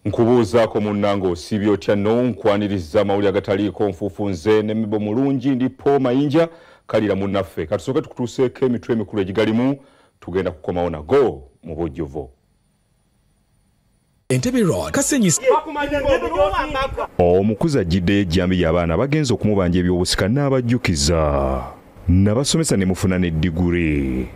Nkubuuzaako munnange osiibye otya n'onkwaniriza amawulire agataliiko nfuufu nze ne Mebo mulungi ndi Paul Mayinja kalira munnaffe. Katusooke tukutuuseeko emitwe emikulu egigalimu tugenda kukomawo nago mu bujjuvu. Entebbe Road, Kasenyi. Omukuza ajjiddeyo ejjambi y'abaana bagenze okumubanja ebyobusika n'abajjukiza nabasomesa ne mufuna ne diguri.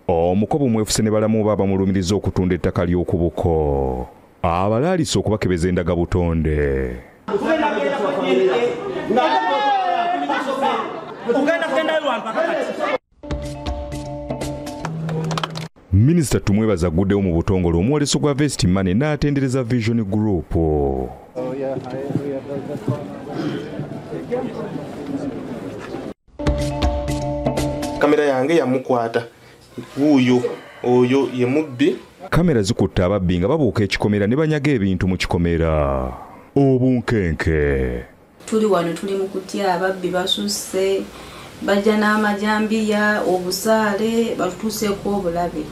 Omukobo mwefuse ne balamu baba mulumiriza okutunda ettaka ly'okubuko abalaalisa okubakebeza endagabutonde. Minisita Tumwebaza aguddewo mu butongole omwoleso gwa Vest Money n'atendereza Vision Group. Kamera yange yamukwata wuuyo oyo ye mubbi. Kamera zikutta ababbi nga babuuka ekikomera ne banyaga ebintu mu kikomera. Obunkenke. Tuli wano tuli mu kutya, ababbi basusse, bajja n'amajambiya, obusaale, batutuuseeko obulabe.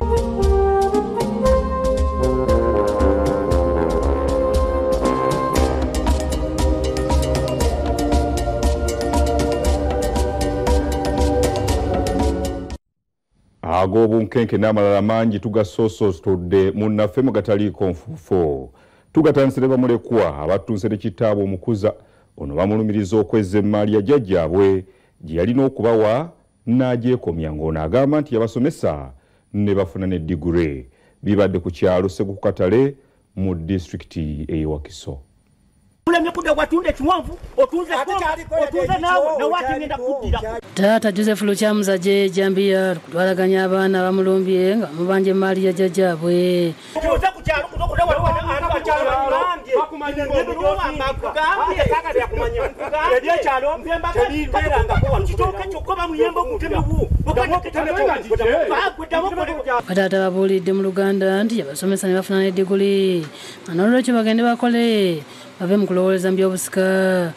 Ag'obunkenke n'amalala mangi tugasoosotodde munnaffe mu gataliiko nfuufu. Tugatandise bamulekwa abatunse ne kitaabwe omukuza ono bamulumiriza okwezza emmaali ya jjajjaabwe gye yalina okubawa n'agyekomya ng'ono agamba nti yabasomesa ne bafuna ne digure. Bibadde ku kyalo Segukatale mu disitulikiti ey'e Wakiso. Taata Joseph Lukyamuzi gye jambiya kutwalaganya abaana bamulumbye nga bamubanja emmaali ya jjajjaabwe. Bataata babuulidde mu Luganda nti yabasomesa ne bafuna n'eddiguli nga n'olwekyo bagende bakole bave mu kulowooleza mu byobusika.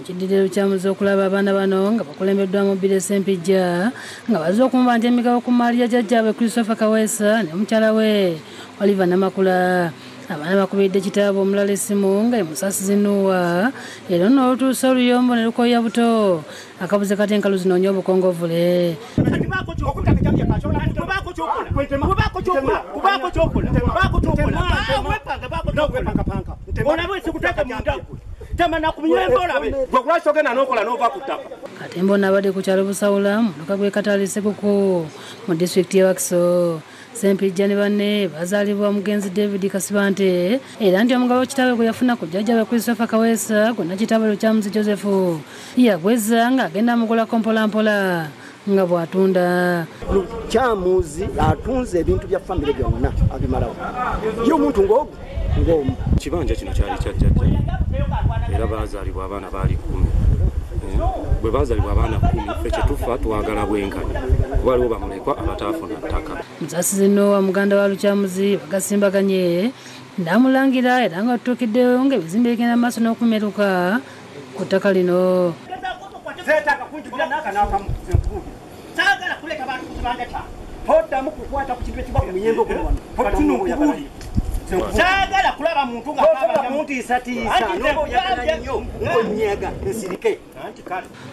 Kiddire Lukyamuzi okulaba abaana bano nga bakulembeddwamu Bbire Ssempijja nga bazze okumubanja emigabo ku mmaali ya jjajjaabwe Christopher Kaweesa ne mukyala we Oliver Namakula. Abaana bakubiridde kitaabwe omulala essimu nga emusaasizi Nuwa era nno olutuusa oluyombo ne lukoya buto akabuze kati enkalu zinoonya obukongovule. Katembo n'abadde ku kyalo Busawula mu muluka gw'e Katale Sekuku mu disitulikiti y'e Wakiso. Ssempijja ne banne bazaalibwa omugenzi David Kasibante era nti omugabo kitaabwe gwe yafuna ku jjajjaabwe Christopher Kaweesa gwonna kitaabwe Lukyamuzi Joseph yagwezza ng'agenda amugulako mpolampola nga bw'atunda. Lukyamuzi atunze ebintu bya famire byonna abimalawo. Ye omuntu ng'ogwo ng'omu. Kibanja kino kyali kya jjajja era baazaalibwa abaana baali 10. Bwe baazaalibwa abaana 10 ffe kye tufa twagala bwenkanya kuba waliwo bamulekwa abataafuna ttaka. Musasizi Noah muganda wa Lukyamuzi bagasimbaganye n'amulangira era nga tutuukiddeyo ng'ebizimbe bigenda mu maaso n'okumeruka ku ttaka lino.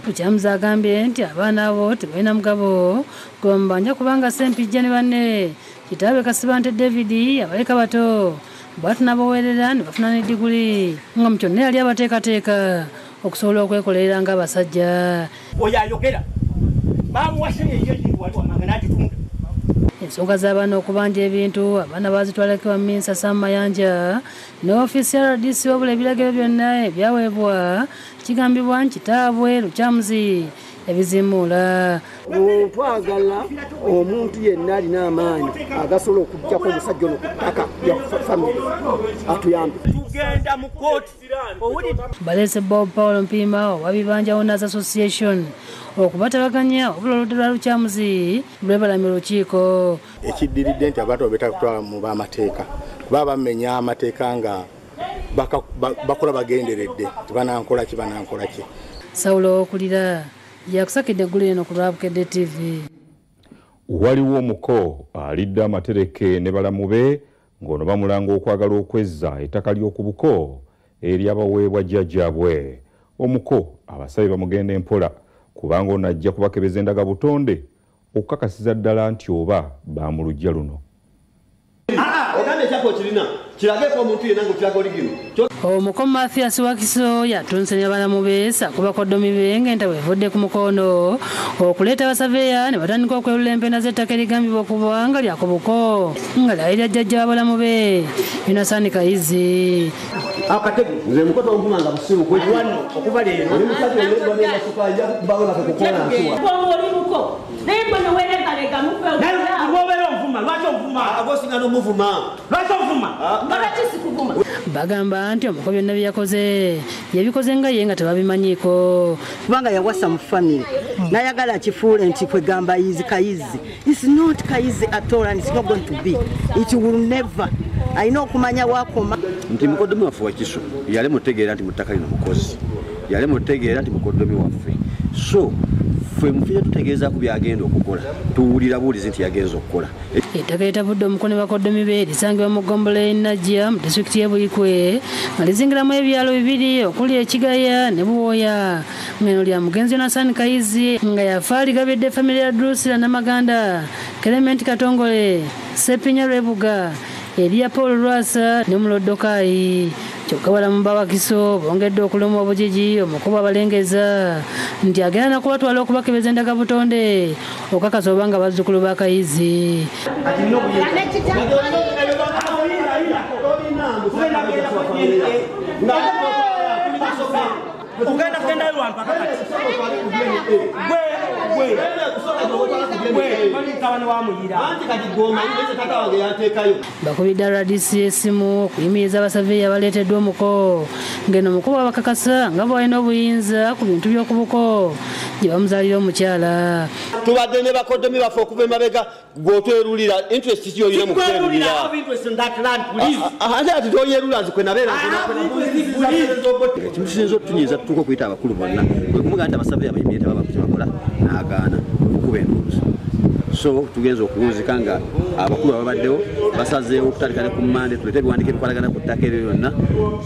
Lukyamuzi agambye nti abaana abo tebalina mugabo gwe bamubanja kubanga Ssempijja ne banne kitaabwe Kasibante David abaleka bato bw'ati n'abaweerera ne bafuna n'eddiguli nga mu kyonna yali abateekateeka okusobola okwekolerera ng'abasajja. Oyo ayogera bamuwase n'agitunda. Ensonga z'abaana okubanja ebintu abaana baazitwalako wa Minsa Sam Mayanja ne ofiisi ya RDC wabula ebiragiro byonna ebyaweebwa kigambibwa nti kitaabwe Lukyamuzi ebizimuula. Twagala omuntu yenna alina amaanyi agasobola okuggyako omusajja ono ku ttaka lya famire atuyambe. Tugenda mu kkooti. Baleese Bob Paul Mpiima owa Bibanja Owners Association okubatabaganya wabula oludda lwa Lukyamuzi lwebalamye olukiiko. Ekiddiridde nti abantu beetaaga kutwala mu b'amateeka kuba bamenya amateeka nga bakola bagenderedde tibanankola ki banankola ki. Saulo Okulira yakusakidde eggulu eno ku lwa Bukedde TV. Waliwo omuko alidde amatereke ne balamu be ng'ono bamulanga okwagala okwezza ettaka ly'okubuko eryabaweebwa jjajjaabwe. Omuko abasabye bamugenda empola kubanga ono ajja kubakebeza endagabutonde okukakasiza ddala nti oba bamulujja luno. Omuko Mathias Wakiso yatunse ne balamu be ssaako bakoddomi be ng'entabwe evudde ku mukono okuleeta abasaveya ne batandika okwerula empenda z'ettaka erigambibwa okuba nga lya ku buko nga lyali lya jjajja w'abalamu be Yonasani Kayizi. Nze mukoto onvuma nga busiru okuva leero Bagamba nti omuko byonna bye yakoze yabikoze nga ye nga tebabimanyiiko kubanga yawasa mu famire n'ayagala akifuule nti kwegamba Yizi Kayizi. It's not Kayizi at all and it's not going to be. It will never. Alina okumanya wakoma nti mukoddomi waffe Wakiso yali mutegeera nti mu ttaka lino mukozi, yali mutegeera nti mukoddomi waffe, so ffe mufiire tutegeeza ku byagenda okukola, tuwulira buwulizi nti yagenza okukola. Ettaka eritavudde omukono bakoddomi be lisangibwa mu ggombolola y'e Najja mu disitulikiti y'e Buikwe nga lizingiramu ebyalo bibiri okuli Ekigaya ne Buwoya. Ng'eno lya mugenzi Yonasani Kayizi nga yafa aligabidde famire ya Drusilla Namaganda, Clement Katongole, Ssepinya Lwebuga, Eria Paul Lwasa ne Muloddokayi. Kyokka balamu ba Wakiso bongedde okuluma obujiji omukuba abalengeza nti agenda na kubatwala okubakebeza endagabutonde okakasa oba nga bazzukulu ba Kayizi. Ugenda kugendayo lwampaka kati. Bakubidde RDC essimu okuyimiriza abasaveya abaleeteddwa omuko ng'eno omukuba abakakasa nga bw'alina obuyinza ku bintu by'okubuko gye bamuzaalira omukyala. Tubadde ne bakoddomi baffe okuva emabega gw'otwerulira interest ki oyina mu kwerulira? Ate ati toyerula nze kwe nabeera. Ekintu kisinza otutunyiiza tutuuka okuyita abakulu bonna kwe kumugamba nti abasaveya abayimire tebaba ku kye bakola n'agaana okukuba enduuzi. So tugenza okuwunzika nga abakulu ababaddewo basazeewo okutandika ne ku Mmande tuleete ebiwandiiko ebikwatagana ku ttaka eryo lyonna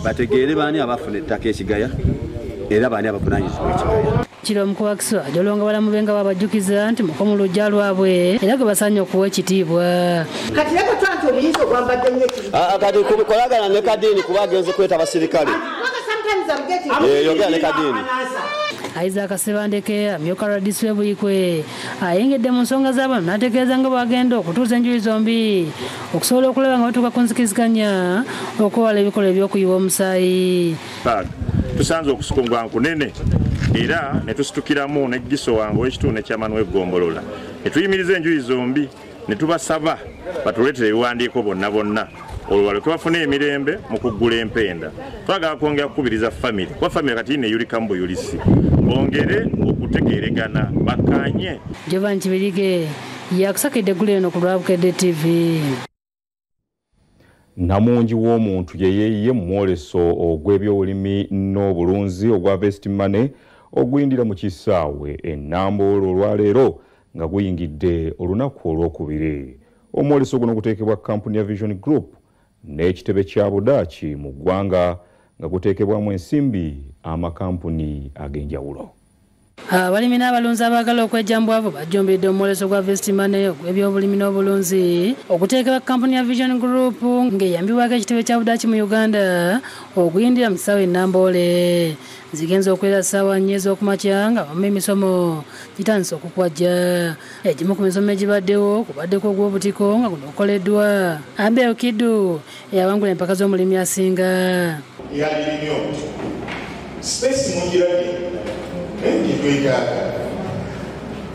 bategeere baani abafuna ettaka Ekigaya era baani abavunaanyizibwa Ekigaya. Kiro omuko Wakiso ajolonga balamu be nga babajjukiza nti muko mu luggya lwabwe era gwe basaanye okuwa ekitiibwa. Kati leka twanti obuyinza ogwambadde nnyo ekitiibwa. Kati kukolagana ne Kadiini kuba agenze kweta abasirikale. Yogera ne Kadiini. Isaac Sebandeke amyuka RDC w'e Buikwe ayingidde mu nsonga z'abantu n'ategeeza nga bw'agenda okutuuza enjuyi zombi okusobola okulaba nga batuuka ku nzikiriziganya okwewala ebikolwa eby'okuyiwa omusaayi. Tusanze okusukungwa kunene era ne tusitukiramu ne Giso wange ow'ekitundu ne chairman w'eggombolola ne tuyimiriza enjuyi zombi ne tubasaba batuleetere ebiwandiiko bonna bonna olwo balyoke bafune emirembe mu kuggula empenda. Twagala kwongera kukubiriza famire kuba famire kati neyulika mu buyulisi bongere okutegeeregana bakkaanye. Jovan Kibirige yakusakidde eggulu eno ku lwa Bukedde TV. Namungi w'omuntu ye yeeyiye mu mwoleso ogw'ebyobulimi n'obulunzi ogwa Vest Money oguyindira mu kisaawe e Namboole olwaleero nga guyingidde olunaku olwokubiri. Omwoleso guno guteekebwa kampuni ya Vision Group n'ekitebe kya Budaaki mu ggwanga nga guteekebwamu ensimbi amakampuni ag'enjawulo. Abalimi n'abalunzi abaagala okwejja mu bwavu bajjumbidde omwoleso gwa Vest Money ogw'ebyobulimi n'obulunzi oguteekebwa kampuni ya Vision Group ng'eyambibwako ekitebe kya Budaaki mu Uganda oguyindira mu kisaawe e Namboole. Zigenze okwera ssaawa 4 ez'okumakya nga wamu emisomo gitandise okukwajja. Egimu ku misomo egibaddewo kubaddeko ogw'obutiko nga guno gukoleddwa Abel Kiddu eyawangula empaka z'omulimi asinga. Yalirimye obutiko. Space mugirabye naye gye twetaaga.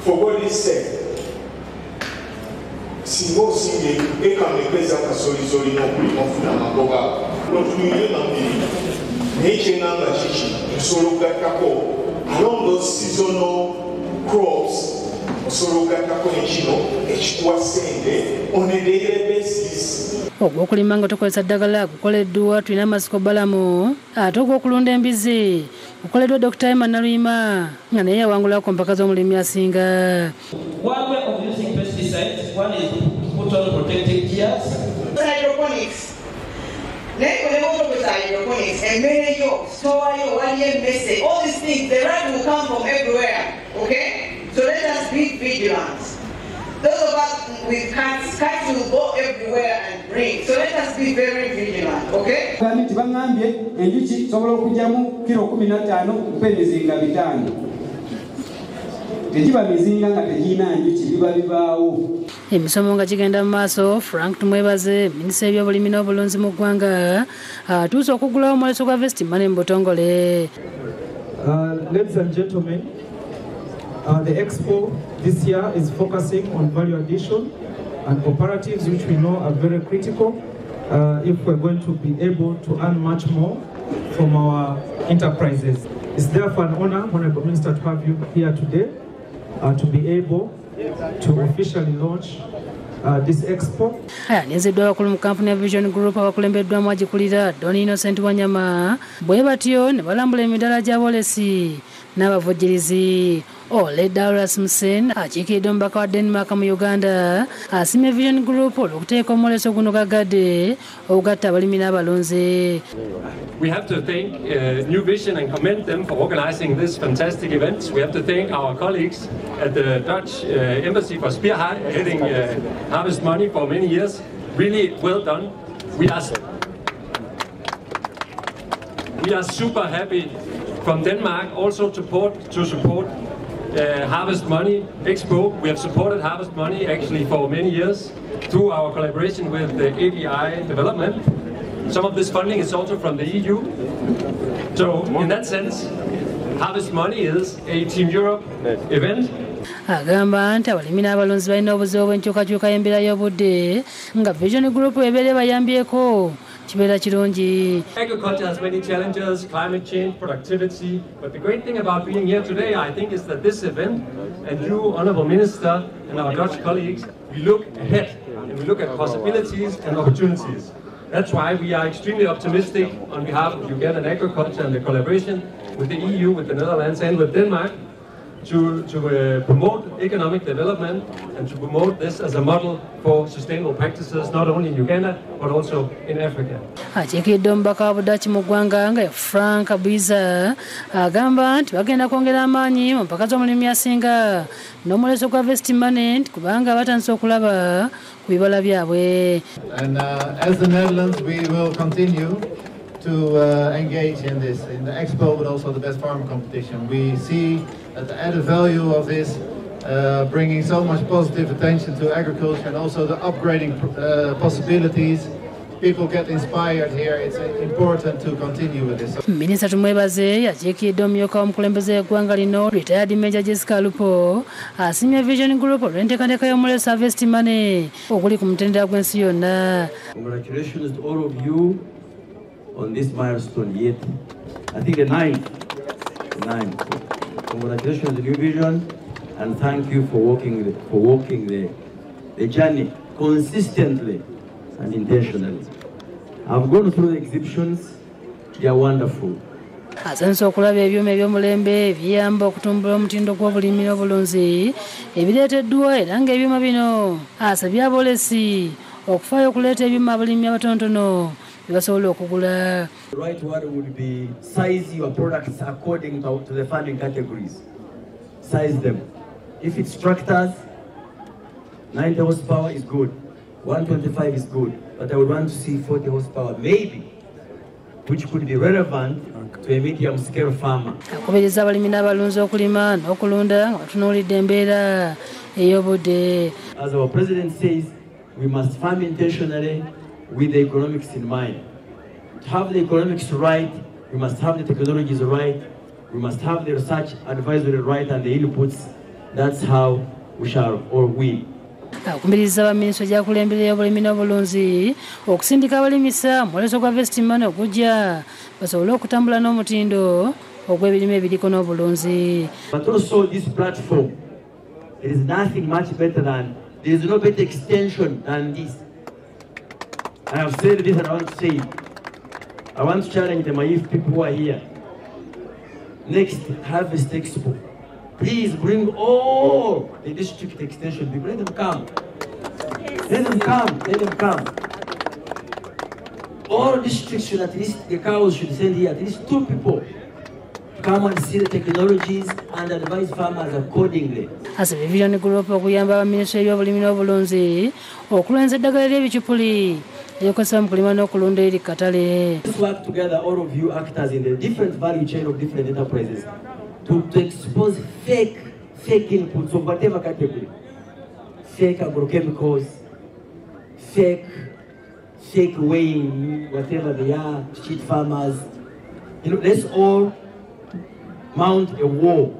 For God's sake, singa osinga eka mekeza kasooli z'olina okulima ofuna amagoba notunuire mabiri naye kyeŋŋamba kiki osobola okugattako along those seasonal crops osobola okugattako nekino ekikuwa ssente on a daily basis. Ogw'okulima nga tokozesa ddagala gukoleddwa Tulina Amasiko Balamu, ate ogw'okulunda embizi gukoleddwa Dr. Emma Naluyima nga naye yawangulako ku mpaka z'omulimi asinga. One way of using pesticides, one is to put on protective gears. Hydroponics. Naye olewootokozesa hydroponics, emmere yo, store yo, waliyo emmese, all these things, the rat will come from everywhere, okay? So let us be vigilant. Those of us with cats, cats will go everywhere and bring. So let us be very vigilant, okay? Nti baŋŋambye enjuki sobola okugyamu kiro 15 mpa emizinga 5. Tegiba mizinga nga tegirina njuki, biba bibaawo. Emisomo nga gigenda mu maaso, Frank Tumwebaze, minisita w'ebyobulimi n'obulunzi mu ggwanga, atuuse okuggulawo omwoleso gwa Harvest Money mu butongole. Ladies and gentlemen, the expo this year is focusing on value addition and cooperatives, which we know are very critical if we're going to be able to earn much more from our enterprises. It's therefore an honor, Honorable Minister, to have you here today to be able to officially launch this expo. Ayaniriziddwa abakulu mu kampuni ya Vision Group abakulembeddwamu agikulira Don Innocent Wanyama bwe batyo ne balambula emidaala gy'aboolesi n'abavujjirizi. Ole Rasmussen akiikiridde omubaka wa Denmark mu Uganda asiimye Vision Group olw'okuteeka omwoleso guno gagadde ogugatta abalimi n'abalunzi. We have to thank New Vision and commend them for organizing this fantastic event. We have to thank our colleagues at the Dutch Embassy for spearheading Harvest Money for many years. Really well done. We are super happy from Denmark also to support Harvest Money Expo. We have supported Harvest Money actually for many years through our collaboration with the ABI Development. Some of this funding is also from the EU. So in that sense, Harvest Money is a Team Europe event. Agamba nti abalimi n'abalunzi balina obuzibu bw'enkyukakyuka y'embeera y'obudde nga Vision Group ebeera ebayambyeko kibeera kirungi. Agriculture has many challenges, climate change, productivity, but the great thing about being here today, I think, is that this event, and you, Honorable Minister, and our Dutch colleagues, we look ahead and we look at possibilities and opportunities. That's why we are extremely optimistic on behalf of Ugandan agriculture and the collaboration with the EU, with the Netherlands and with Denmark to promote economic development and to promote this as a model for sustainable practices, not only in Uganda, but also in Africa. Akiikiridde omubaka wa Budaaki mu ggwanga nga Frank Bwiza agamba nti bagenda kwongera amaanyi mu mpaka z'omulimi asinga n'omwoleso gwa Harvest Money kubanga batandise okulaba ku bibala byabwe. And as the Netherlands, we will continue to engage in this, in the expo, but also the best farmer competition. We see that the added value of this, bringing so much positive attention to agriculture and also the upgrading possibilities. People get inspired here. It's important to continue with this. Minisita Tumwebaze yakiikiridde omumyuka w'omukulembeze w'eggwanga lino retired Major Jessica Alupo asiimye Vision Group olw'enteekateeka y'omwoleso Harvest Money oguli ku mutendera gw'ensi yonna. Congratulations to all of you on this milestone yet. I think the ninth. Congratulations to New Vision, and thank you for walking the journey consistently and intentionally. I've gone through the exhibitions, they are wonderful. Asanyuse okulaba ebyuma eby'omulembe ebiyamba okutumbula omutindo gw'obulimi n'obulunzi ebireeteddwa era ng'ebyuma bino asabye aboolesi okufaayo okuleeta ebyuma abalimi abatonotono bye basobola okugula. The right word would be size your products according to the funding categories. Size them. If it's tractors, 90 horsepower is good, 125 is good, but I would want to see 40 horsepower maybe, which could be relevant to a medium scale farmer. Akubiriza abalimi n'abalunzi okulima n'okulunda nga batunuulidde embeera ey'obudde. As our president says, we must farm intentionally with the economics in mind. To have the economics right, we must have the technologies right, we must have the research advisory right and the inputs That's how we shall all win. Akumbiriza baminisitule gy'akulembera obulimi n'obulunzi okusindika abalimisa omwoleso gwa Harvest Money ogujja basobole okutambula n'omutindo ogw'ebirime ebiriko n'obulunzi. But also this platform, there is nothing much better than, there is no better extension than this. I have said this and I want to say it. I want to challenge the Maif people who are here. Next Harvest Expo, please bring all the district extension people. Let them come. Let them come. Let them come. All districts should at least, the cows should send here at least 2 people to come and see the technologies and advise farmers accordingly. Asabye Vision Group okuyamba abaminisitule y'obulimi n'obulunzi okulwanyisa eddagala ly'ebicupuli erikozesebwa mu kulima n'okulunda eri katale. Let's work together, all of you actors in the different value chain of different enterprises, to expose fake inputs of whatever category. Fake agrochemicals, fake weighing, whatever they are, to cheat farmers. You know, let's all mount a war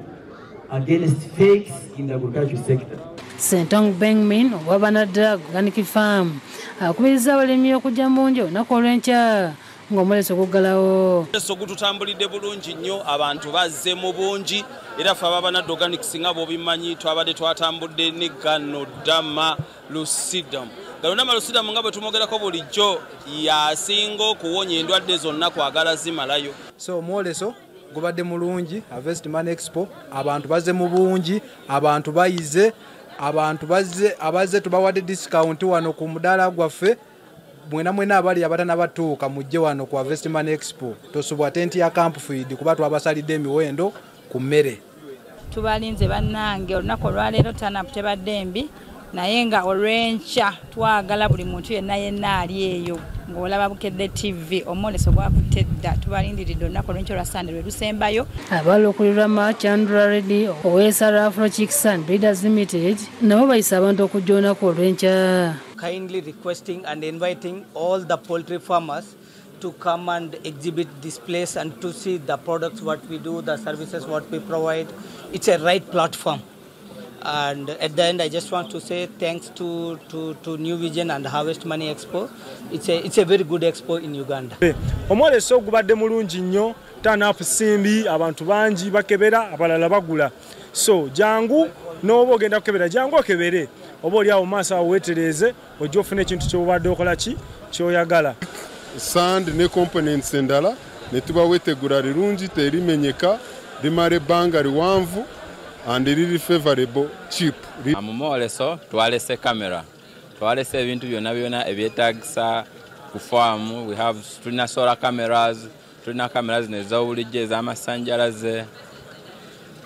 against fakes in the agricultural sector. Sentong Bengmin owa Banadda Organic Farm akubiriza abalimi okujja mu bungi olunaku olw'enkya ng'omwoleso guggalawo. Omwoleso gututambulidde bulungi nnyo, abantu bazze mu bungi era ffe aba Banadda Organics nga bw'obimanyi twabadde twatambudde ne Ganoderma lucidum. Ganoderma lucidum nga bwe tumwogerako bulijjo y'asinga okuwonya endwadde zonna kwagala zimalayo. So omwoleso gubadde mulungi, Harvest Money Expo, abantu bazze mu bungi, abantu bayize, abantu bazze, abazze tubawadde discount wano ku mudaala gwaffe. Mwena mwena abali abatanabatuuka mujje wano ku Harvest Money Expo. Tosubwa tenti ya Camp Feed kuba twabasalidde emiwendo ku mmere. Tubalinze bannange olunaku olwaleero tanapu tebadde mbi, naye nga olw'enkya twagala buli muntu yenna yenna ali eyo ng'olaba Bukedde TV omwoleso gwakutte dda. Tubalindiridde olunaku olw'enkya olwa Sande lwe lusembayo. Abalukulirwa Chandra Reddy owa SR Afro Chicks and Breeders Limited nabo bayise abantu okujja olunaku olw'enkya. Kindly requesting and inviting all the poultry farmers to come and exhibit this place and to see the products what we do, the services what we provide. It's a right platform. And at the end, I just want to say thanks to New Vision and Harvest Money Expo. It's a very good expo in Uganda. Omwoleso gubadde mulungi nnyo, turn-up simbi, abantu bangi bakebera, abalala bagula. So jangu n'oba ogenda kukebera, jangu okebere. Oba oli awo maaso awo weetereeze, ojja ofuna ekintu ky'obadde okola ki ky'oyagala. Sand ne components endala ne tubawa etegula rirungi terimenyeka, limala ebbanga liwanvu and riri favorable cheap. Mu mwoleso twalese kamera, twalese ebintu byonna byonna ebyetaagisa ku faamu. We have tulina solar cameras, tulina kamera zino ez'obulijjo ez'amasannyalaze,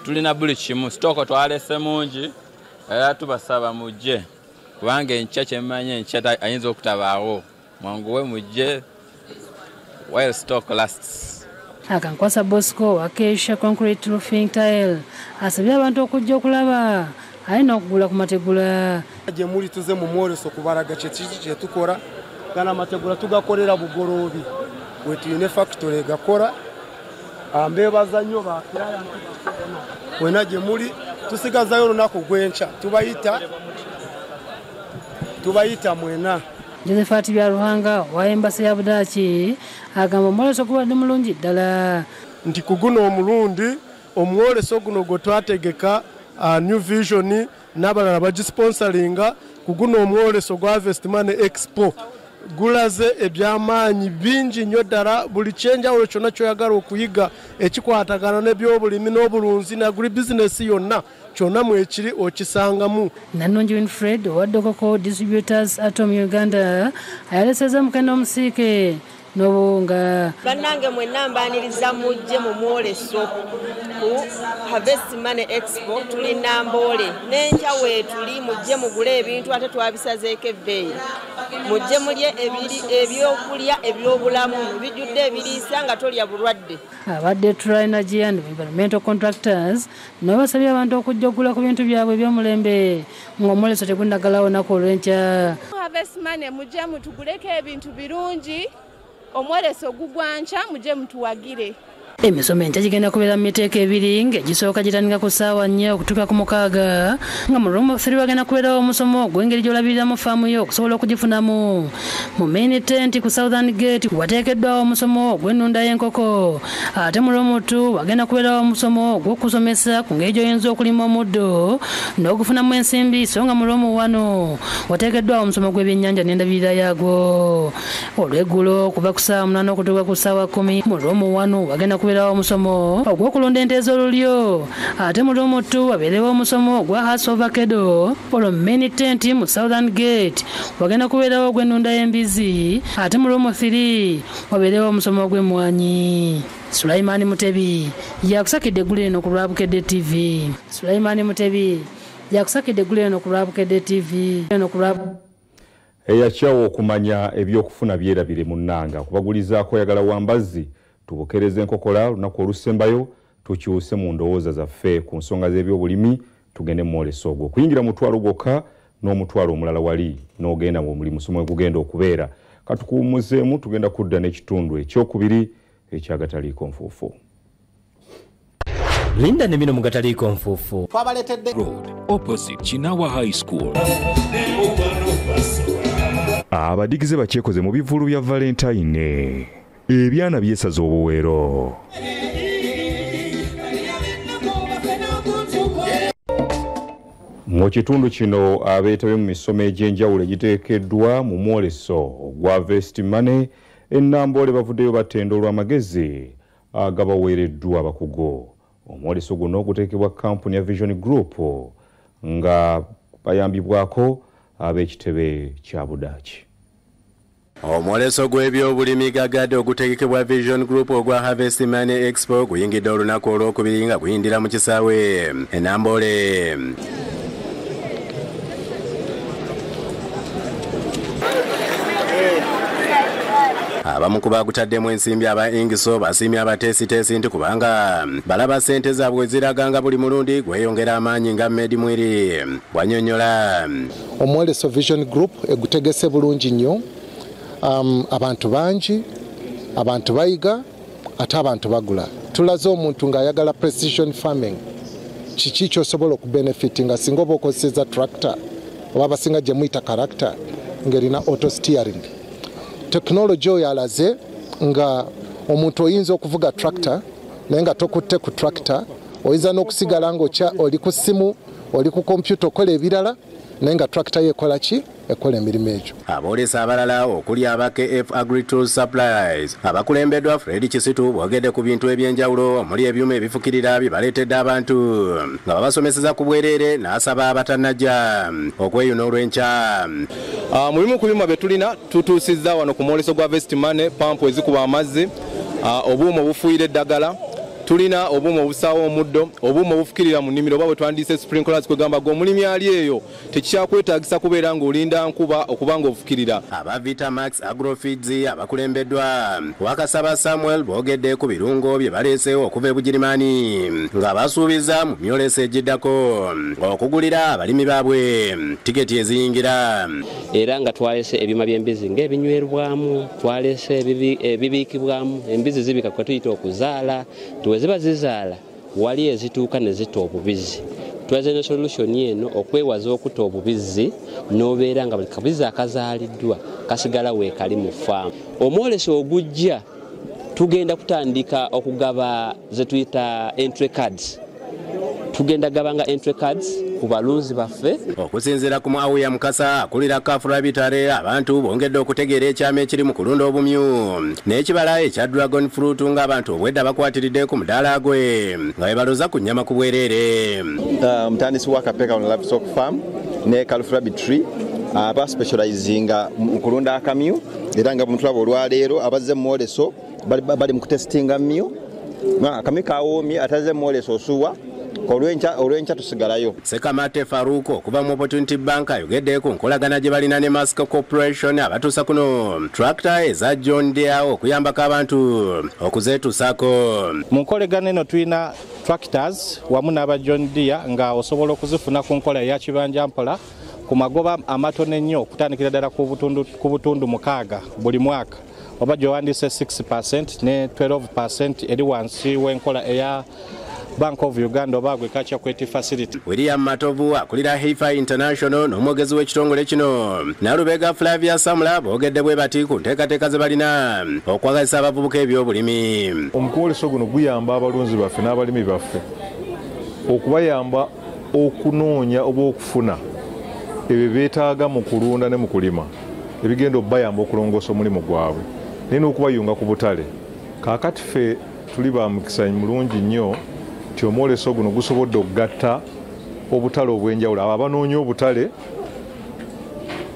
tulina buli kimu. Sitooko twalese mungi era tubasaba mujje kubanga enkya kyemmanyi enkya ayinza okutabaawo. Mwanguwe mujje while stock lasts. Akankwasa Bosco wa Kesha Concrete Roofing Tile asabye abantu okujja okulaba aye n'okugula ku mategula. Gye muli tuze mu mwoleso kubalaga kye tukora, gana amategula tugakolera Bugoloobi we tuyine factory egakora. Mbeebaza nnyo ba wena gye muli tusigazayo olunaku gw'enkya tubayita mwena. Josephat Byaruhanga wa Embassy ya Budaaki agamba omwoleso gubadde mulungi ddala. Nti ku guno omulundi omwoleso guno gwe twategeka New Vision n'abalala bagisponsoringa, ku guno omwoleso gwa Harvest Money Expo gulaze ebyamaanyi bingi nnyo ddala. Buli kyenjawulo kyonna ky'oyagala okuyiga ekikwatagana n'ebyobulimi n'obulunzi ne agribusiness yonna kyonna mwekiri okisangamu. Nannungi Winfred owa Dokoko Distributors Atom Uganda ayaleseza mukene omusiike n'obuwunga. Bannange mwenna mbaniriza mujje mu mwoleso ku Harvest Money Expo. Tuli Namboole n'enkya weetuli, mujje mugule ebintu ate twabisazeeko ebbeeyi. Mujje mulye ebyokulya ebyobulamu bijjudde ebiriisa nga tolya bulwadde. Abadde True Energy and Environmental Contractors nabo basabye abantu okujja okugula ku bintu byabwe eby'omulembe ng'omwoleso tegunnagalawo lunaku olw'enkya. Harvest Money mujje mutuguleko ebintu birungi, omwoleso gugwa nkya, mujje mutuwagire. Emisomo enkya gigenda kubeera mu miteeko ebiri ng'egisooka gitandika ku ssaawa 4 okutuuka ku 6, nga mu room 3 wagenda kubeerawo omusomo ogw'engeri gy'olabiriramu faamu yo okusobola okugifunamu. Mu main tent ku Southern Gate wateekeddwawo omusomo ogw'ennunda y'enkoko, ate mu room 2 wagenda kubeerawo omusomo ogw'okusomesa ku ngeri gy'oyinza okulima omuddo n'ogufunamu ensimbi, so nga mu room 1 wateekeddwawo omusomo gw'ebyennyanja n'endabirira yaagwo. Olweggulo okuva ku ssaawa 8 okutuuka ku ssaawa 10 mu room 1 wagenda kubeerawo omusomo ogw'okulunda ente ez'olulyo, ate mu room 2 wabeerewo omusomo ogwa House of Avocado. Olwo mu main tent mu Southern Gate wagenda kubeerawo ogw'ennunda y'embizi, ate mu room 3 wabeerewo omusomo ogw'emmwanyi. Sulaiman Mutebi yakusakidde eggulu eno ku lwa Bukedde TV. Sulaiman Mutebi yakusakidde eggulu eno ku lwa Bukedde TV. Eno ku lwa Eyakyawa okumanya ebyokufuna byerabire munnanga kubagulizaako oyagala wambazzi tubukereze enkokola olunaku olusembayo tukyuse mu ndowooza zaffe ku nsonga z'ebyobulimi tugende mu mwoleso ogwo okuyingira mutwalo gwokka n'omutwalo omulala wali n'ogenda mu mulimu somo gugenda okubeera. Katukuwummuzeemu, tugenda kudda n'ekitundu ekyokubiri ekyagataliiko nfuufu. Linda ne bino mu gataliiko nfuufu. Twabaleetedde Road opposite Kinawa High School. Abadigize bakyekoze mu bivvulu bya Valentine, ebyana byesaza obuwero. Mu kitundu kino abeetabye mu misomo egy'enjawulo egiteekeddwa mu mwoleso ogwa Harvest Money e Namboole bavuddeyo batenda olw'amagezi agabaweereddwa abakugu. Omwoleso guno guteekebwa kampuni ya Vision Group nga bayambibwako ab'ekitebe kya Budaaki. Omwoleso gw'ebyobulimi gagadde ogutegekebwa Vision Group ogwa Harvest Money Expo guyingidde olunaku olwokubiri nga guyindira mu kisaawe e Namboole. Abamu ku bagutaddemu ensimbi aba Ingiso basiimye abateesiteesi nti kubanga balaba ssente zaabwe ziraga nga buli mulundi gweyongera amaanyi nga Medi Mwiri bw'annyonnyola. Omwoleso Vision Group egutegese bulungi nnyo. Abantu bangi, abantu bayiga, ate abantu bagula. Tulaze omuntu ng'ayagala precision farming, kiki ky'osobola okubenefitinga singa oba okozesezza tractor oba abasinga gye muyita character ng'erina auto steering. Tekinologi oyo alaze nga omuntu oyinza okuvuga tractor naye nga tokutte ku tractor, oyinza n'okusigala ng'okya oli ku ssimu, oli ku kompyuta okola ebirala, naye nga tractor yo ekola ki? Ekola emirimu egyo. Aboolesa abalala okuli aba KF Agri-Tool Supplies abakulembeddwa Fred Kisitu boogedde ku bintu ebyenjawulo omuli ebyuma ebifukirira bye baleetedde abantu nga babasomeseza ku bwereere n'asaba abatannajja okweyuna olw'enkya. Mu bimu ku byuma bye tulina tutuusizza wano ku mwoleso gwa Harvest Money pampu ezikuba amazzi, obuuma obufuuyira eddagala, tulina obuuma obusaawa omuddo, obuuma obufukirira mu nnimiro oba bwe twandiise sprinklers, kwegamba gwe omulimi ali eyo tekikyakweetaagisa kubeera ng'olinda nkuba okuba ng'ofukirira. Aba Vitamax Agrofeeds abakulembeddwa Wakasaba Samuel boogedde ku birungo bye baleeseewo okuva e Bugirimaani nga basuubiza mu myoleso egiddako okugulira abalimi baabwe tiketi eziyingira. Era nga twalese ebyuma by'embizi ng'ebinywerwamu, twalese ebibiikibwamu, embizi zibika kwe tuyita okuzaala, tuwe ziba zizaala wali ezituuka ne zita obubizi. Twaze ne solution eno okwewaza okuta obubizi n'obeera nga buli kabizi akazaaliddwa kasigala weekali mu faamu. Omwoleso ogujja tugenda kutandika okugaba ze tuyita entry cards. Tugenda gabanga entry cards ku balunzi baffe. Okusinziira ku Muawiya Mukasa akulira Kafura Bitare, abantu bongedde okutegeera ekyama ekiri mu kulunda obumyu n'ekibala ekya dragon fruit ng'abantu obwedda bakwatiridde ku mudaala gwe nga bwe baloza ku nnyama ku bwereere. Omutandisi wa Kapeeka on Livestock Farm ne Kalufra Tree aba specializinga mu kulunda akamyu, era nga bwemutulaba olwaleero abazze mu mwoleso bali mu kutesitinga myu, akamyu kawoomye, atazze mu mwoleso osuwa olw'enkya tusigalayo. Sekamate Faruko okuva mu Opportunity Bank ayogedde ku nkolagana gye balina ne Mask Corporation abatuusa kuno tractor eza John Deere okuyambako abantu okuzeetuusaako. Mu nkolagana eno tulina tractors wamu n'aba John Deere nga osobola okuzifuna ku nkola eya kibanja mpola ku magoba amatono ennyo okutandikira ddala ku butundu 6 buli mwaka. oba gy'owandiise 6% ne 12% eri wansi w'enkola eya Bank of Uganda oba Agriculture Credit Facility. William Matovu akulira Heifer International n'omwogezi w'ekitongole kino Nalubega Flavia Samula boogedde bwe bati ku nteekateeka ze balina okwagazisa abavubuka ebyobulimi. Omwoleso guno guyamba abalunzi baffe n'abalimi baffe okubayamba okunoonya oba okufuna ebyo beetaaga mu kulunda ne mu kulima ebigenda okubayamba okulongoosa omulimu gwabwe naye n'okubayunga ku butale. Kaakati ffe tuli ba mukisa mulungi nnyo nti omwoleso guno gusobodde okugatta obutale obw'enjawulo, abo abanoonya obutale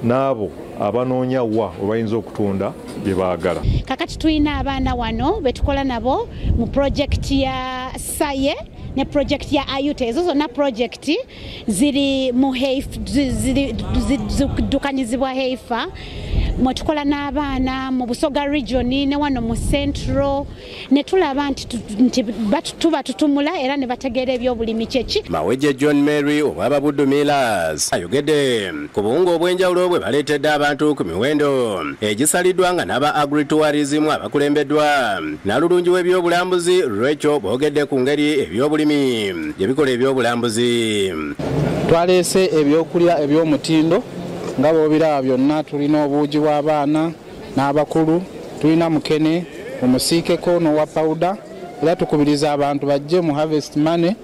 n'abo abanoonya wa obayinza okutunda bye baagala. Kakati tulina abaana wano betukola nabo mu projekiti ya SAYE ne projekiti ya AYUTE. Ezo zonna projekiti ziri mu ziddukanyizibwa Heifer. Mwetukola n'abaana mu Busoga region ne wano mu Central ne tulaba nti tuba tutumula era ne bategeera ebyobulimi kyeki. Mawejje John Mary owaba Buddu Millers ayogedde ku buwunga obw'enjawulo bwe baleetedde abantu ku miwendo egisaliddwa nga n'aba agritourism abakulembeddwa n'alulungi w'ebyobulambuzi Rachel boogedde ku ngeri ebyobulimi gye bikola ebyobulambuzi. Twaleese ebyokulya eby'omutindo nga bw'obiraba byonna, tulina obuugi bw'abaana n'abakulu, tulina mukene, omusiikeko n'owa pawuda, era tukubiriza abantu bajje mu Harvest Money.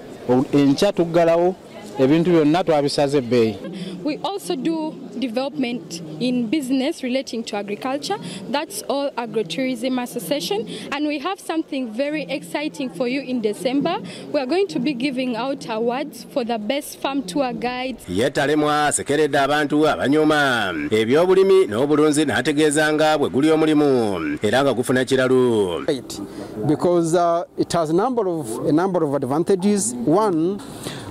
Enkya tuggalawo ebintu byonna twabisaze ebbeeyi. We also do development in business relating to agriculture. That's all Agrotourism Association. And we have something very exciting for you in December. We are going to be giving out awards for the best farm tour guides. Yetalemwa asekeredde abantu abanyoma ebyobulimi n'obulunzi n'ategeeza nga bwe guli omulimu era nga gufuna kiralu. Because it has a number of advantages. One,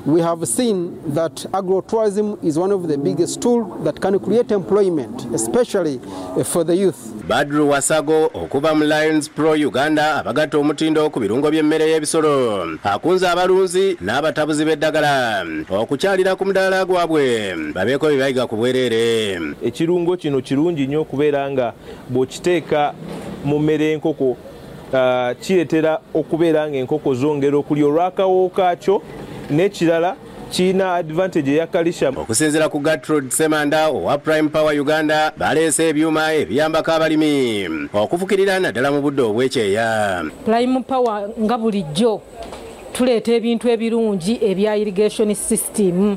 we have seen that agrotourism is one of the biggest tools that can create employment, especially for the youth. Badru Wasago okuva mu Lions Pro Uganda abagatta omutindo ku birungo by'emmere y'ebisolo akunze abalunzi n'abatabuzi b'eddagala okukyalira ku mudaala gwabwe babeeko bye bayiga ku bwereere. Ekirungo kino kirungi nnyo okubeera nga bw'okiteeka mu mmere y'enkoko kireetera okubeera ng'enkoko zongera okulya olw'akawoowo kaakyo. N'ekirala kirina advantage eya calcium. Okusinziira ku Gertrude Semanda owa Prime Power Uganda baleese ebyuma ebiyambako abalimi okufukirira naddala mu budde obw'ekyeya. Prime Power nga bulijjo tuleeta ebintu ebirungi ebya irrigation system.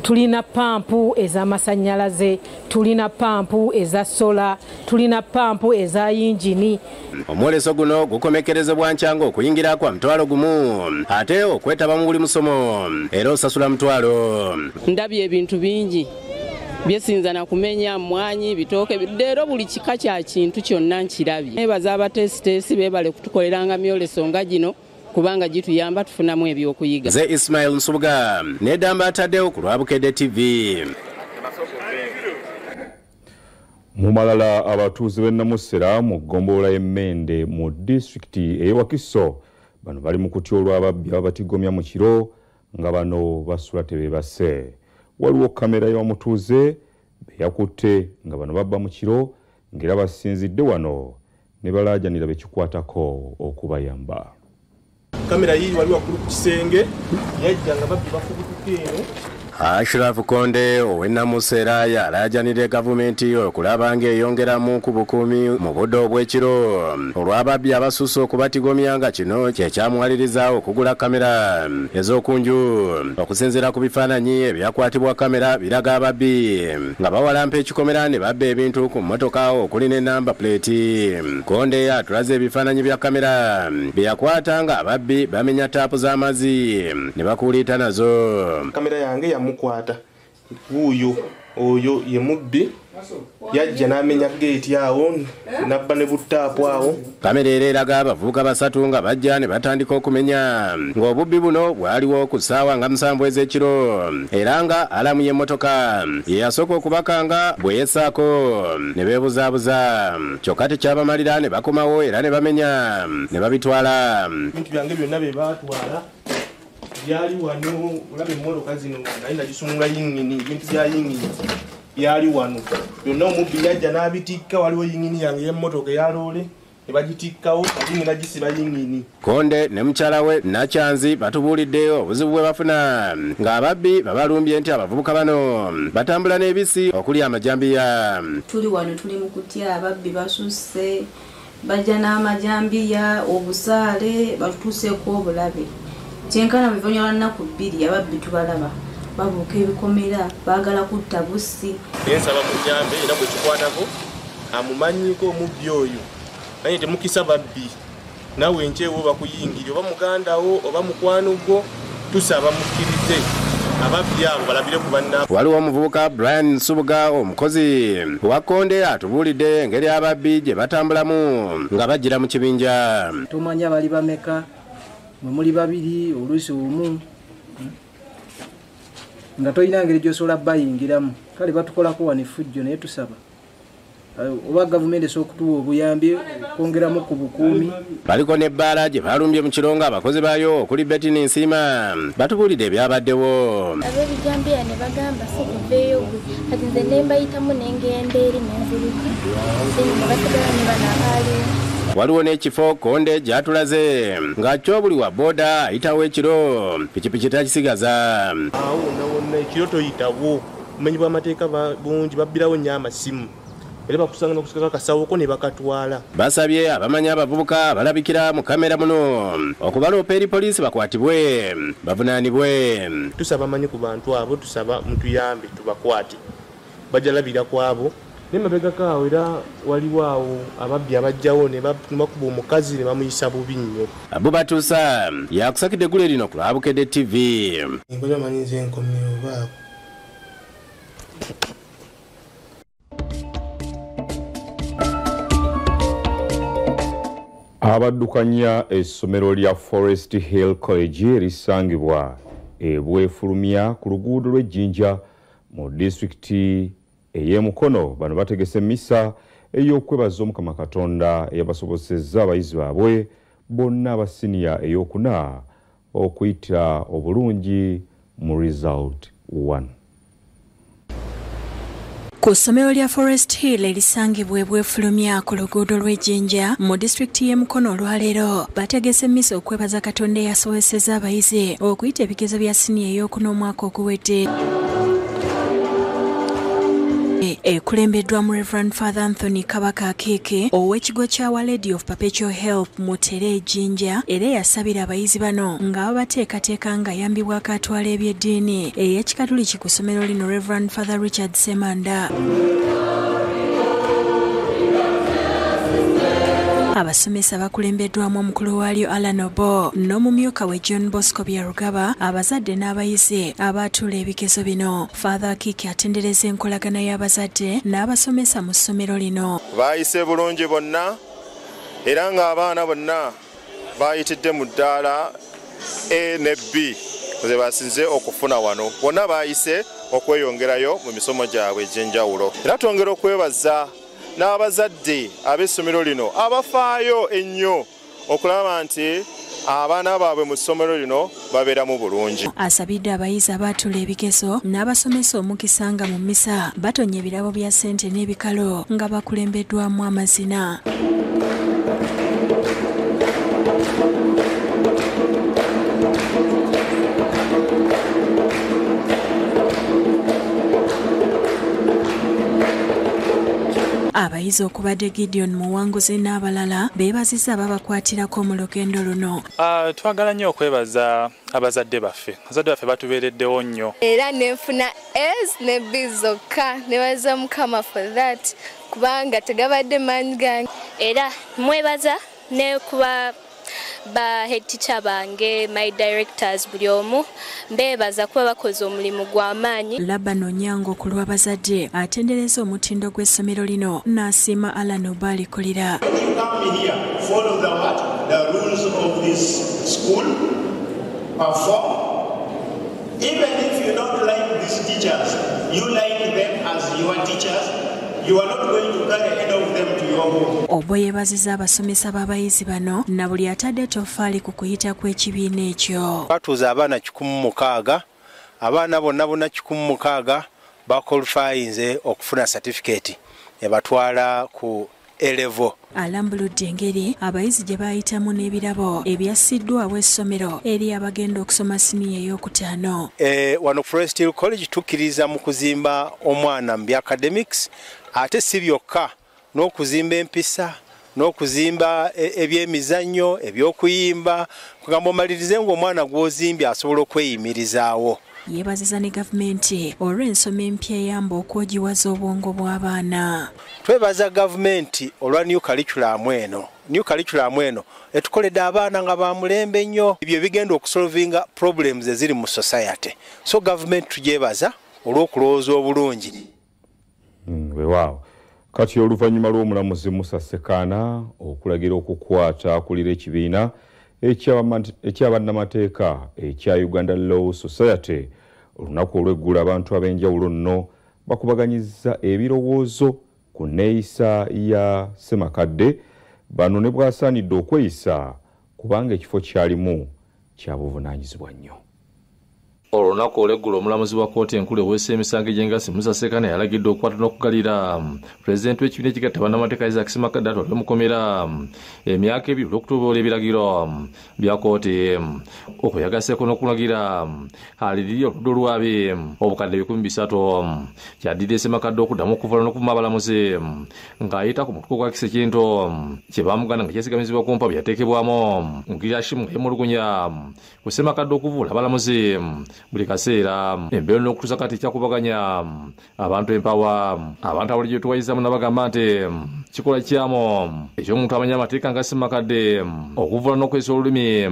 Tulina pampu ez'amasannyalaze, tulina pampu eza sola, tulina pampu eza yingini. Omwoleso guno gukomekerezebwa nkya okuyingira kwa 1,000 ate okwetaba mu buli musomo era osasula 5,000. Ndabye ebintu bingi byesinza na kumenya mwanyi, bitooke, leero buli kika kya kintu kyonna nkirabye. Nebaza abateesiteesi beebale kutukoleranga myoleso nga gino kubanga gituyamba tufunamu ebyokuyiga. Nze Ismail Nsubuga nedamba ataddewo ku lwa Bukedde TV. Mu malala abatuuze b'e Namusera mu ggombolola y'Emmende mu disitulikiti ey'e Wakiso bano bali mu kutya olw'ababbi ababatigomya mu kiro nga bano basula tebeebase. Waliwo kamera y'omutuuze be yakutte nga bano babba mu kiro ng'era basinzidde wano ne balaajanira be kikwatako okubayamba. Kamera hii waliwo ku kisenge yajja nga babbi bafubutuka eno. Ashraf Konde ow'e Namusera yalaajanidde gavumenti okulaba ng'eyongeramu ku bukuumi mu budde obw'ekiro olw'ababbi abasusse okubatigomya nga kino kye kyamuwaliriza okugula kamera ez'okunju. Okusinziira ku bifaananyi ebyakwatibwa kamera biraga ababbi nga bawalampa ekikomera ne babba ebintu ku mmotoka okuli ne namba plate. Konde atulaze ebifaananyi bya kamera bye yakwata nga ababbi bamenya taapu z'amazzi ne bakuuliita nazo. Kamera yange mukwata wuuyo oyo ye mubbi yajja n'amenya geeti awo n'abba ne butaapu awo. Kamera era eraga abavubuka basatu nga bajja ne batandika okumenya ng'obubbi buno bwaliwo ku ssaawa nga 7 ez'ekiro era nga alamu y'emmotoka ye yasooka okubakanga bwe yessaako ne beebuzaabuza kyokka tekyabamalira ne bakomawo era ne bamenya ne babitwala. Ebintu byange byonna bye baatwala byali wano, olaba emmotoka zino naye nagisumula yingini, ebintu bya yingini Byali wano byonna omubbi yajja n'abitikka. Waliwo yingini yange y'emmotoka eyaloole ne bagitikkawo, yingini gisiba yingini. Konde ne mukyala we Nakyanzi batubuulidde obuzibu bwe bafuna ng'ababbi babalumbye nti abavubuka bano batambula n'ebisi okuli amajambiya. Tuli wano tuli mu kutya, ababbi basusse, bajja n'amajambiya, obusaale, batutuuseeko obulabe. Kyenkana luvannyuma lwa nnaku 2 ababbi tubalaba babuuka ebikomera, baagala kutta bussi. Nsaba mujambe era bwe kikwatako amumanyiko omubbi oyo, naye temukisa babbi. Naawe enkyewo bakuyingira oba muganda wo oba mukwano gwo, tusaba mukkirize ababbi abo balabire ku bannaabwe. Waliwo omuvubuka Brian Nsubuga omukozi wa Konde atubuulidde engeri ababbi gye batambulamu nga bajjira mu kibinja. Tomanya bali bameka, mwe muli babiri oluusi omu, nga tolina ngeri gy'osobola bayingiramu. Kale batukolako wano effujjo, naye tusaba oba gavumenti esobola okutuwa obuyambi okwongeramu ku bukuumi. Baliko n'ebbaala gye balumbye mu kiro ng'abakozi baayo okuli Betty Nsiima batubuulidde ebyabaddewo. Ab'ebijambiya ne bagamba sikuveeyo gwe, kati nze ne mbayitamu ne ngenda eri ne nziruka, ne basigala ne bano abaaliwo. Waliwo n'ekifo Konde gy'atulaze nga kyo buli wa booda ayitawo ekiro, pikipiki takisigaza. Awo wonna wonna ekiro toyitawo, obumenyi bw'amateeka bungi, babbirawo nnyo amasimu era bakusanga n'okusikako akasawoko ne bakatwala. Basabye abamanyi abavubuka abalabikira mu kamera muno okubaloopa eri poliisi bakwatibwe bavunaanibwe. Tusaba amanyi ku bantu abo, tusaba mutuyambe tubakwate, bajja labira ku abo. Naye mabegako awo era waliwo awo ababbi abajjawo ne bakuba omukazi ne bamuyisa bubi nnyo. Abubatuusa yakusakidde eggule lino ku lwa Bukedde TV. Enkola manyi nze nkomyewo baako. Abaddukanya essomero lya Forest Hill College erisangibwa ebwefulumya ku luguudo lw'Ejjinja mu disitulikiti ey'e Mukono bano bategese misa ey'okwebaza Omukama Katonda eyabasobosezza abayizi baabwe bonna aba siniya ey'okuna okuyita obulungi mu result 1. Ku ssomero lya Forest Hill erisangibwa ebwefulumya ku luguudo lw'Ejjinja mu disitulikiti y'e Mukono olwaleero bategese misa okwebaza Katonda eyasobosezza abayizi okuyita ebigezo bya siniya ey'okuna omwaka oguwedde. Ekulembeddwa mu Reverend Father Anthony Kabaka Akeke ow'ekigo kya Our Lady of Perpetual Help Mutere Ejjinja, era yasabira abayizi bano nga babateekateeka nga ayambibwako atwala eby'eddiini ey'Ekikatoliki ku ssomero lino Reverend Father Richard Semanda. Abasomesa bakulembeddwamu omukulu waalyo Alan Obo n'omumyuka we John Bosco Byarugaba, abazadde n'abayizi abaatuula ebigezo bino. Father Kiki atendereza enkolagana y'abazadde n'abasomesa mu ssomero lino. Baayise bulungi bonna era ng'abaana bonna baayitidde mu ddaala A ne B ze basinze okufuna wano. Bonna baayise okweyongerayo mu misomo gyabwe egy'enjawulo. Era twongera okwebaza n'abazadde ab'essomero lino abafaayo ennyo okulaba nti abaana baabwe mu ssomero lino babeeramu bulungi. Asabidde abayizi abaatuula ebigezo n'abasomesa omukisa nga mu mmisa batonye ebirabo bya ssente n'ebikalo nga bakulembeddwamu amazina. Abayizi okubadde Gideon Muwanguzi n'abalala beebazizza ababakwatirako mu lugendo luno. Twagala nnyo okwebaza abazadde baffe. Abazadde baffe batubeereddewo nnyo. Era nenfuna A's ne B zokka, nebaza Mukama for that kubanga tegabadde maanyi gange. Era mwebaza ne kuba ba head teacher bange, my directors buli omu mbeebaza kuba bakoze omulimu gw'amaanyi. Laban Onyango ku lw'abazadde atendereza omutindo gw'essomero lino n'asiima Alan Obo alikulira. Follow the what? The rules of this school, perform. Even if you don't like these teachers, you like them as your teachers. You are not going to carry any of them to your home. Obo yeebazizza abasomesa b'abayizi bano na buli atadde ettoffaali ku kuyita kw'ekibiina ekyo. Batuuza abaana 106, abaana bonna bonna 106 Baqualifyinze okufuna certificate ebatwala ku A-level. Alambuludde engeri abayizi gye bayitamu n'ebirabo ebyassiddwawo essomero eri abagenda okusoma siniya ey'okutaano. Wano Forest Hill College tukkiriza mu kuzimba omwana mu bya academics, ate si byokka, n'okuzimba empisa, n'okuzimba ebyemizannyo, ebyokuyimba, kugamba omalirize ng'omwana gw'ozimbye asobola okweyimirizaawo. Yeebaziza ne gavumenti olw'ensoma empya eyamba okwogiwaza obwongo bw'abaana. Twebaza gavumenti olwa new curriculum eno. New curriculum eno etukoledde abaana nga ba mulembe nnyo, ebyo bigenda okusolvinga problems eziri mu society. So gavumenti tugyebaza olw'okulowooza obulungi. Weewaawo. Kati oluvannyuma lw'omulamuzi Musa Ssekaana okulagira okukwata akulira ekibiina ekyabannamateeka ekya Uganda Law Society, olunaku olw'eggulo abantu ab'enjawulo nno bakubaganyizza ebirowoozo ku nneeyisa ya Ssemakadde bano ne bw'asaanidde okweyisa kubanga ekifo kyalimu kya buvunaanyizibwa nnyo. Olunaku olw'eggulo omulamuzi wa kkooti enkulu eweesa emisango egy'engassi Musa Ssekaana yalagidde okukwata n'okugalira pulezidenti w'ekibiina ekigatta bannamateeka Isaac Ssemakadde atwalibwe mukomera emyaka 2 olw'okutuboola ebiragiro bya kkooti. Okwo yagasseeko n'okulagira alirire oludda olwabi obukadde 300. Kyaddiridde Ssemakadde okuddamu okuvuula n'okuvuma abalamuzi ng'ayita ku mutuko gwa Kisekinto kye baamuganda nga kyesigamizibwa ku mpa bye yateekebwamu Ngirashimu nga yeemulugunya ku Ssemakadde okuvuula abalamuzi buli kaseera. Embeera n'okutuusa kati kyakubaganya abantu empawa. Abantu abulijjo tuwayizamu nabagamba nti kikola kyamu eky'omuntu amanya amateeka nga Ssemakadde okuvuula n'okukozesa olulimi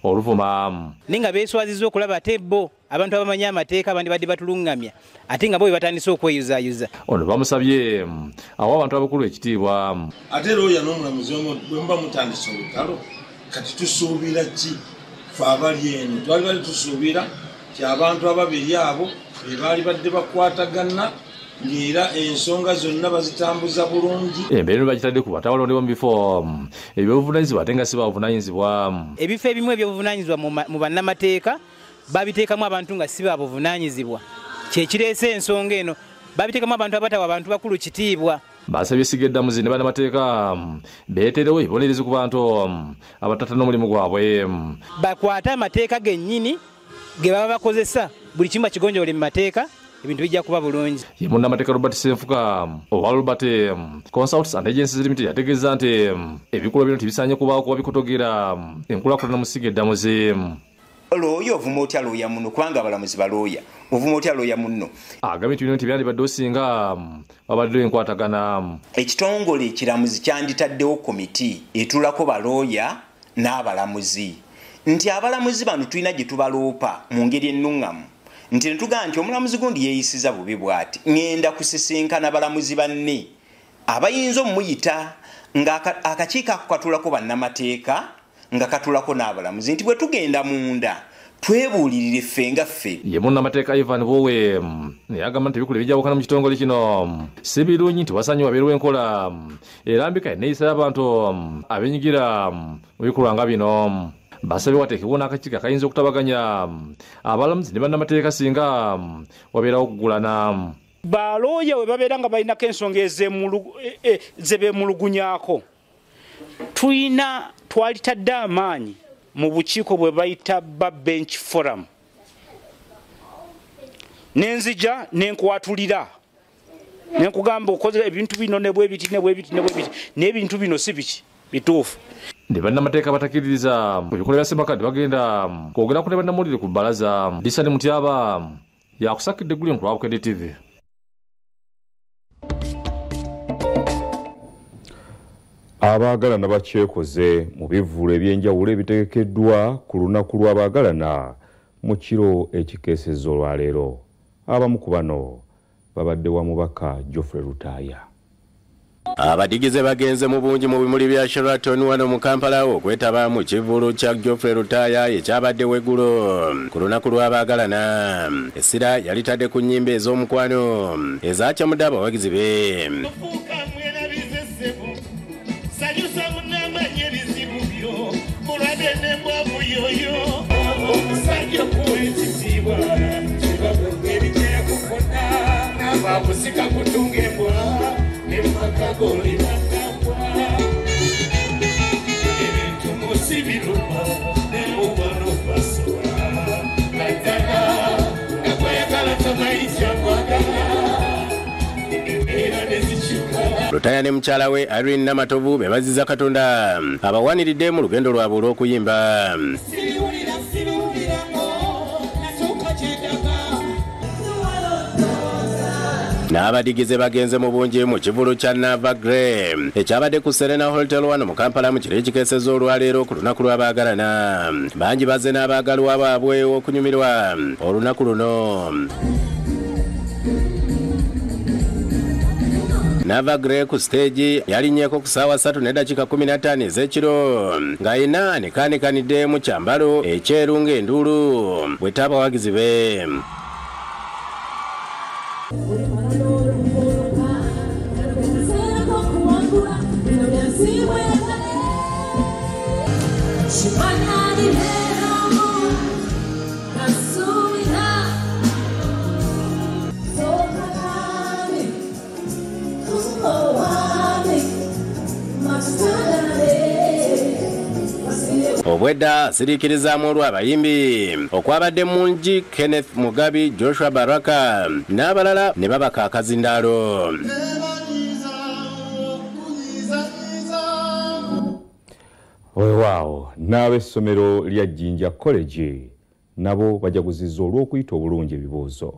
oluvuma. Naye nga beeswazizza okulaba ate bo abantu abamanyi amateeka abandi badde batulungamya ate nga bo be batandise okweyuzaayuza. Ono bamusabye awa abantu abakulu ekitiibwa. Ate era oyo n'omulamuzi omu bwe muba mutandise olutalo kati tusuubira ki ffe abali eno? Twali bali tusuubira ti abantu ababiri abo be baali badde bakwatagana ng'era ensonga zonna bazitambuza bulungi. Embeera eno bagitadde ku bantu abalondebwa mu bifo ebyobuvunaanyizibwa ate nga si babuvunaanyizibwa. Ebifo ebimu ebyobuvunaanyizibwa mu bannamateeka babiteekamu abantu nga si babuvunaanyizibwa, kyekireese ensonga eno. Babiteekamu abantu abatawa abantu bakulu kitiibwa. Basabye essiga eddamuzi ne bannamateeka beeterewo ebibonerezo ku bantu abatata n'omulimu gwabwe. Bakwate amateeka gennyini ge baba bakozesa, buli kimu bakigonjoole mu mateeka, ebintu bijja kuba bulungi. Ye munnamateeka Robert Ssenfuka owa Robert Consults and Agencies Limited yategeeza nti ebikolwa bino tebisaanye kubaawo kuba bikotogera enkulaakulana mu ssiga eddamuzi. Looya ovuma otya looya munno? Kubanga abalamuzi balooya, ovuma otya looya munno? Agambye nti bino tebyandibadde osinga babaddewo enkwatagana. Ekitongole ekiramuzi kyanditaddewo komiti etuulako balooya n'abalamuzi, nti abalamuzi bano tulina gye tubaloopa mu ngeri ennuŋŋamu, nti ne tugamba nti omulamuzi gundi yeeyisiza bubi bw'ati, ŋŋenda kusisinkana balamuzi banne abayinza omuyita, nga akakiiko ako katuulako bannamateeka nga katuulako n'abalamuzi, nti bwe tugenda munda twebuulirire ffe nga ffe. Ye munnamateeka Ivan Bowe naye agamba nti ebikulu ebijawukana mu kitongole kino si birungi, nti wasaanye wabeerewo enkola erambika enneeyisa y'abantu abenyigira mu bikolwa nga bino. Basabye wateekebwewo n'akakiiko akayinza okutabaganya abalamuzi ne bannamateeka singa wabeerawo okugulana. Balooya we babeera nga balinako ensonga ze beemulugunyaako, tulina twalitadde amaanyi mu bukiiko bwe bayita ba bench forum, nenzija nenkwatulira nenkugamba okoze ebintu bino ne bwebiti ne bwebiti ne bwebiti n'ebintu bino si biki bituufu. Ne bannamateeka batakkiririza mu bikolwa bya Ssemakadde bagenda kwogera ku ne bannamawulire ku bbalaza. Disani Mutyaba yakusakidde eggulire ku lwa Bukedde TV. Abaagalana bakyekoze mu bivvulu ebyenjawulo ebitegekeddwa ku lunaku lw'abaagalana mu kiro ekikeesezza olwaleero. Abamu ku bano babadde wa mubaka Geoffrey Lutaaya. Abadigize bagenze mu bungi mu bimuli bya Sheraton wano mu Kampala okwetaba mu kivvulu kya Geoffrey Lutaaya ekyabaddewo eggulo ku lunaku lw'abaagalana. Essira yalitadde ku nnyimba ez'omukwano ezakyamudde abawagizi be. Lwakusika kutunga embwa ne maka golibagambwa ebintu musi biruma ne mukwano gwasoba naddala nga gweyagala tomanyi kyakwagala embeera ne zikyuka. Lutaya ne mukyala we Irene Namatovu bebaziza Katonda abawaniridde mu lugendo lwabwe olw'okuyimba. N'abadigize bagenze mu bungi mu kivulu kya Nava Grey ekyabadde ku Serena Hotel wano mu Kampala mu kiro ekikeesezza olwaleero ku lunaku lw'abaagalana. Bangi bazze n'abaagalwa baabwe okunyumirwa olunaku luno. Nava Grey ku stage yalinnyeko ku ssaawa 3:15 ez'ekiro ng'ayina anekanekanidde mu kyambalo ekyeru ng'enduulu bw'etta abawagizi be. Obwedda asiriikirizaamu olw'abayimbi okwabadde mungi Kenneth Mugabi, Joshua Baraka n'abalala ne babaka akazindaalo. Weewaawo n'ab'essomero lya Jinja College nabo bajaguzizza olw'okuyita obulungi ebibuuzo.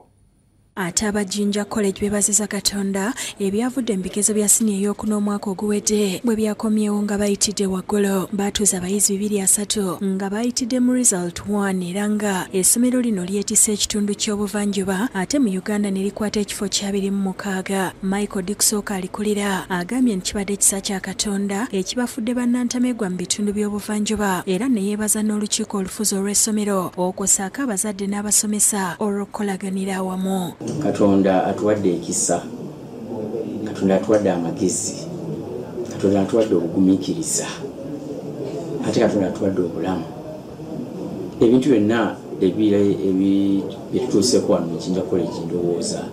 Ate aba Jinja College beebaziza Katonda ebyavudde mu bigezo bya siniya ey'okuna omwaka oguwedde bwe byakomyewo nga bayitidde waggulu. Baatuuza abayizi 203 nga bayitidde mu result 1 era nga essomero lino lyetisse ekitundu ky'obuvanjuba ate mu Uganda ne likwata ekifo kya 26. Michael Dikusooka alikulira agambye nti kibadde kisa kya Katonda ekibafudde bannantamegwa mu bitundu by'obuvanjuba era ne yeebaza n'olukiiko olufuzi olw'essomero okwo ssaako abazadde n'abasomesa olw'okukolaganira awamu. Katonda atuwadde ekisa, Katonda atuwadde amagezi, Katonda atuwadde obugumiikiriza, ate Katonda atuwadde obulamu. Ebintu byonna ebituuseeko wano mu Jinja College ndowooza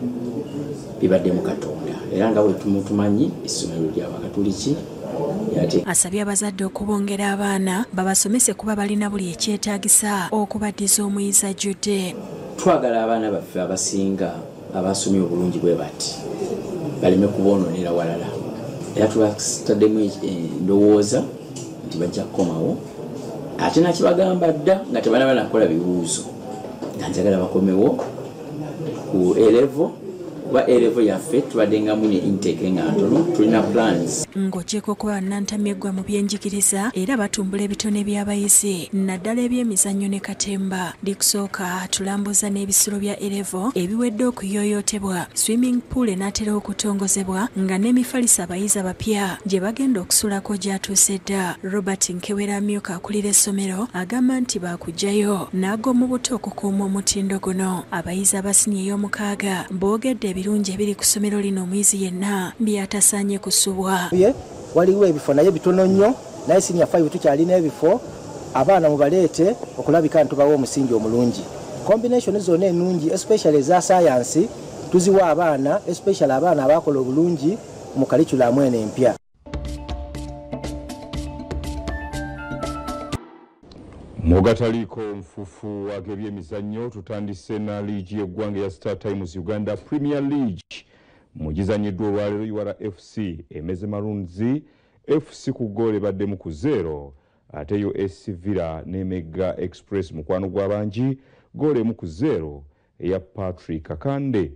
bibadde mu Katonda, era nga bwe tumutumanyi essomero ly'Abakatuliki. Asabye abazadde okubongera abaana babasomese kuba balina buli ekyetaagisa okubaddiza omuyizi ajjudde. Twagala abaana baffe abasinga abasomye obulungi bwe bati baleme kuboononera walala, era tubataddemu endowooza nti bajja kukomawo, ate nakibagamba dda nga tebanaba nakola bibuuzo nga njagala bakomewo ku A-level kuba A-level yaffe tubaddengamu ne intake nga ntono, tulina plans. Ng'ogyeko okuba bannantameggwa mu byenjigiriza era batumbula ebitone by'abayizi naddala ebyemizannyo ne katemba. Dikusooka tulambuza n'ebisulo bya A-level ebiwedde okuyooyootebwa, swimming pool enaatera okutongozebwa nga n'emifaliso abayizi abapya gye bagenda okusulako gyatuuse dda. Robert Nkewera amyuka akulira essomero agamba nti baakuggyayo n'ag'omu buto okukuuma omutindo guno. Abayizi abasiniya ey'omukaaga boogedde ebirungi ebiri ku ssomero lino omuyizi yenna by'atasaanye kusubwa. Waliwo ebifo naye bitono nnyo, naye senior 5 tukyalina ebifo, abaana mubaleete okulabika ntubawa omusingi omulungi. Combination zonna ennungi especially eza science tuziwa abaana, especially abaana abakola obulungi mu curriculum eno empya. Mugataliiko nfufu ag'ebyemizannyo tutandise na liigi y'eggwanga eya Star Times Uganda Premier League. Mugizanyiddwa olwaleero URA FC emeze Maroons FC ku ggoolo ebaddemu ku 0, ate yo SC Villa ne Mega Express mukwano gw'abangi ggoolo 1-0 eya Patrick Kakande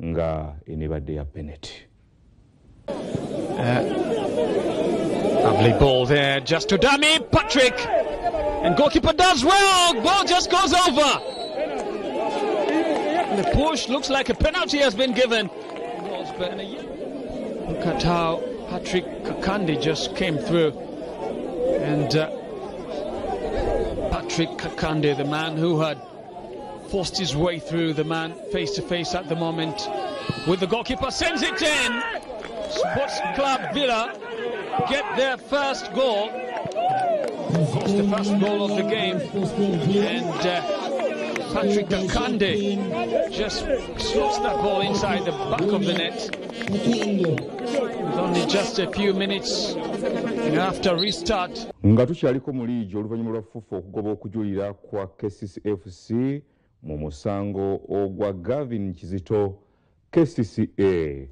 nga enebadde ya penalty. Lovely ball there just to dummy Patrick, and goalkeeper does well, ball just goes over. The push looks like a penalty has been given. Look at how Patrick Kakande just came through, and Patrick Kakande, the man who had forced his way through, the man face to face at the moment with the goalkeeper, sends it in. Sports Club Villa get their first goal. Of course, the first goal of the game, and Patrick Kakande just slots that ball inside the back of the net. With only just a few minutes after restart. Nga tukyaliko mu liigi oluvannyuma lwa FUFA okugoba okujulira kwa KCCFC mu musango ogwa Gavin Kizito KCCA.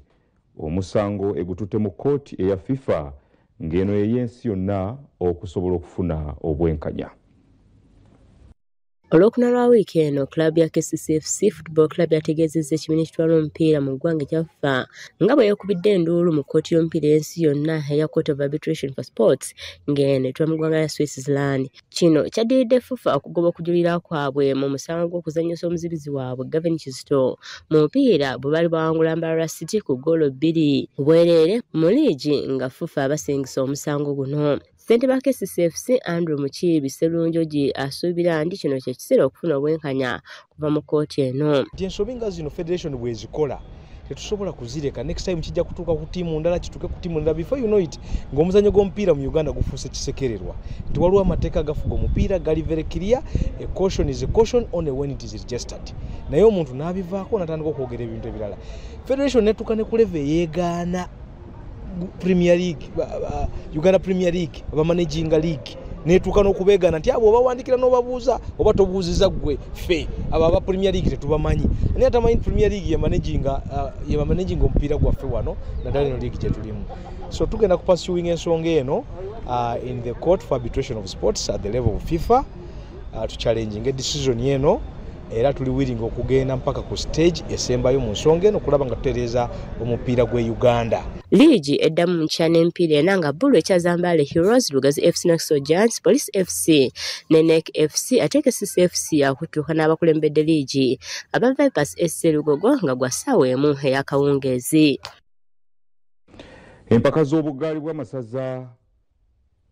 Omusango egututte mu kkooti eya FIFA ng'eno ey'ensi yonna okusobola okufuna obwenkanya. Olwokuna lwa wiiki eno, club ya KCCFC Football Club yategeezezza ekibiina ekitwala omupiira mu ggwanga ekya FUFA nga bwe yeekubidde enduulu mu kkooti y'omupiira y'ensi yonna eya Court of Arbitration for Sports ng'eno etula mu ggwanga lya Switzerland. Kino kyaddiridde FUFA okugoba okujulira kwabwe mu musango gw'okuzannyisa omuzibizi waabwe Gavin Kizito mu mupiira bwe baali bawangula Mbarara City ku ggoolo 2 bwereere mu liigi nga FUFA abasingisa omusango guno. Ssentebe wa KCCFC Andrew Mukiibi Sserunjogi asuubira nti kino kye kiseera okufuna obwenkanya kuva mu kkooti eno. Ensobi nga zino federation bwezikola tetusobola kuzireka. Next time kijja kutuuka ku ttiimu ndala, kituuke ku ttiimu ndala. Before you know it, ng'omuzannyo gw'omupiira mu Uganda gufuuse kisekererwa. Nti waliwo amateeka agafuga omupiira gali very clear, a caution is a caution only when it is registered. Naye omuntu n'abivaako n'atandika okwogera ebintu ebirala. Federation netuuka ne ku level eyeegaana Premier League, Uganda Premier League, abamanaginga league netuuka n'okubeegaana nti abo obawandikira n'obabuuza oba tobuuziza ggwe ffe abo aba Premier League tetubamanyi. Naye atamanyi Premier League yemanaginga omupiira gwaffe wano naddala eno league gye tulimu. So tugenda ku pursuing ensonga eno in the court for arbitration of sports at the level of FIFA to challenging a decision eno era tuli willing okugenda mpaka ku stage esembayo mu nsonga eno okulaba nga tutereeza omupiira gw'e Uganda. Liigi eddamu nkya n'emipiira ena nga Bbulu ekyaza Mbale Heroes, Lugazi FC, Naxo Giants, Police FC ne NEC FC ate KCCFC yakutuuka n'abakulembedde liigi aba Vipers SC Lugogo nga gwa ssaawa 1 ey'akawungeezi. Empaka z'obugaali bw'amasaza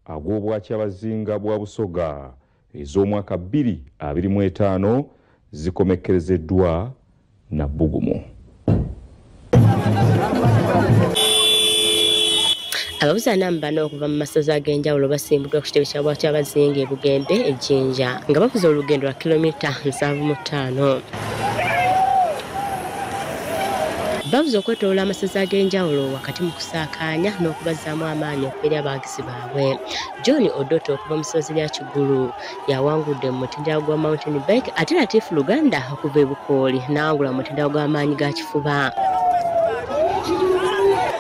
ag'obwakyabazinga bwa Busoga ez'omwaka 2025 zikomekkerezeddwa na bbugumu. Ababuzi anambano okuva mu masaza ag'enjawulo basimbuddwa ku kitebe kya Bwakyabazinga e Bugembe e Jinja nga bavuze olugendo lwa kilomita 75. Bavuze okwetoloola amasaza ag'enjawulo wakati mu kusaakaanya n'okubazzaamu amaanyi okuva eri abawagizi baabwe. John Odoto okuva mu ssaza lya Kigulu yawangudde mu mutendera gwa mountain bike ate Latif Luganda okuva e Bukooli n'awangula mu mutendera gw'amaanyi ga kifuba.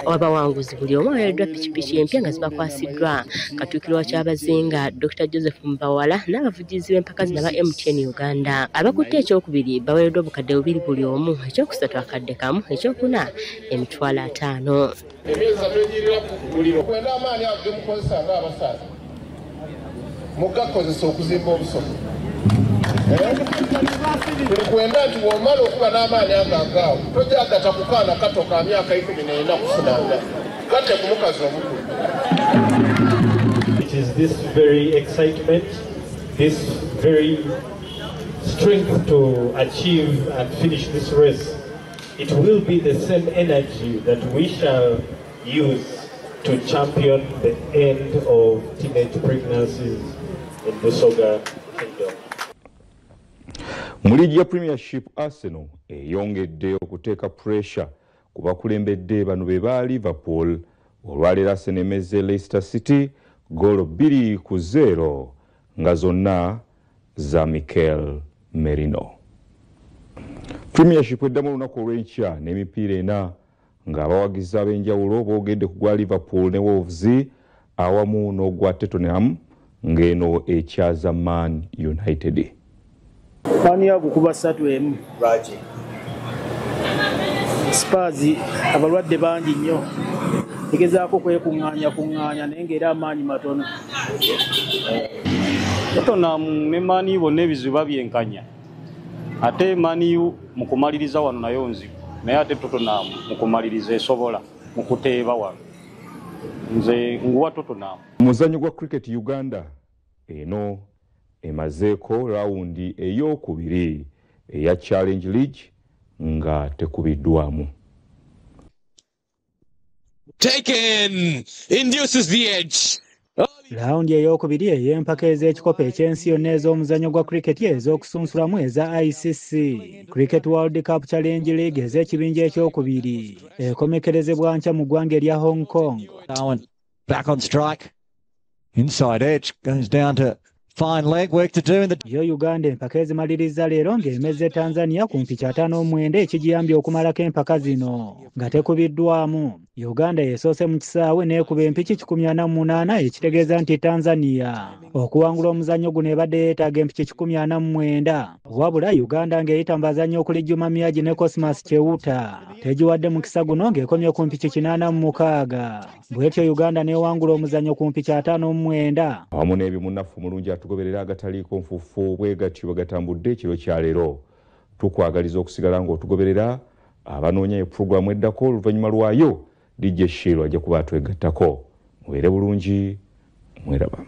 Abawanguzi buli omu aweereddwa pikipiki empya nga zibakwasiddwa Katuukiro wa Kyabazinga Dr. Joseph Mbawala n'abavugizi b'empaka zino aba MTN Uganda. Abakutte ekyokubiri baweereddwa obukadde 2 buli omu, ekyokusatu akadde 1, ekyokuna emitwalo 5. Emyezi egirira muliro kwenda amaanyi ago ge mukozesa ng'abasaza mugakozesa okuzimba obusomo. Kwenda nti bw'omala okuba n'amaanyi ago agaawo tojagata ku kaana kato ka myaka 14 kufunanga gatte ku mukazi omukulu. It is this very excitement, this very strength to achieve and finish this race. It will be the same energy that we shall use to champion the end of teenage pregnancies in Busoga Kingdom. Mu liigi ya Premiership, Arsenal eyongedde okuteeka pressure ku bakulembedde bano be ba Liverpool. Olwaleero Arsenal emeze Leicester City goolo 2-0 nga zonna za Mikel Merino. Premiership eddamu olunaku olw'enkya n'emipiira 4 ng'abawagizi ab'enjawulo boogedde ku gwa Liverpool ne Wolves awamu n'ogwa Tottenham ng'eno ekyaza Man United. Man yagukuba 3-1. Lwaki? Spurs abalwadde bangi nnyo. Egezaako kwekuŋŋaanya kuŋŋaanya naye ng'era amaanyi matono. Tottenham ne Man U bonna ebizibu babyenkanya. Ate Man U mu kumaliriza wano nayo nzibu. Naye ate Tottenham mu kumaliriza esobola mu kuteeba wano. Nze nguwa Tottenham. Omuzannyo gwa Cricket Uganda eno emazeeko rawundi ey'okubiri eya Challenge League nga tekubiddwamu. Taken induces the edge. Laawundi eyookubiri ey'empaka ez'ekikopo eky'ensi yonna ez'omuzannyo gwa cricket ez'okusunsulamu eza ICC Cricket World Cup Challenge League ez'ekibinja ekyokubiri ekomekerezebwa nkya mu ggwanga erya Hong Kong. Owen back on strike. Inside edge goes down to fine leg, work to do in the Yo Uganda empaka ezimaliriza leero ng'emezze Tanzania ku mpiki 59 ekigiyambye okumalako empaka zino nga tekubiddwamu. Uganda yesoose mu kisaawe n'ekuba empiki 148, ekitegeeza nti Tanzania okuwangula omuzannyo guno ebadde yeetaaga empiki 149. Wabula Uganda ng'eyita mu bazannyi okuli Juma Miyaji ne Cosmas Chewuta tegiwadde mukisa guno ng'ekomye ku mpiki 86. Bw'etyo Uganda n'ewangula omuzannyo ku mpiki 59. Awamu n'ebyo, munnaffe omulungi atugoberera, agataliiko nfuufu bwe gatyo bwe gatambudde ekiro kya leero. Tukwagaliza okusigala ng'otugoberera. Abanoonya epuroguramu eddako oluvannyuma lwayo, DJ Shiro ajja kuba atwegattako. Mubeere bulungi, mweraba.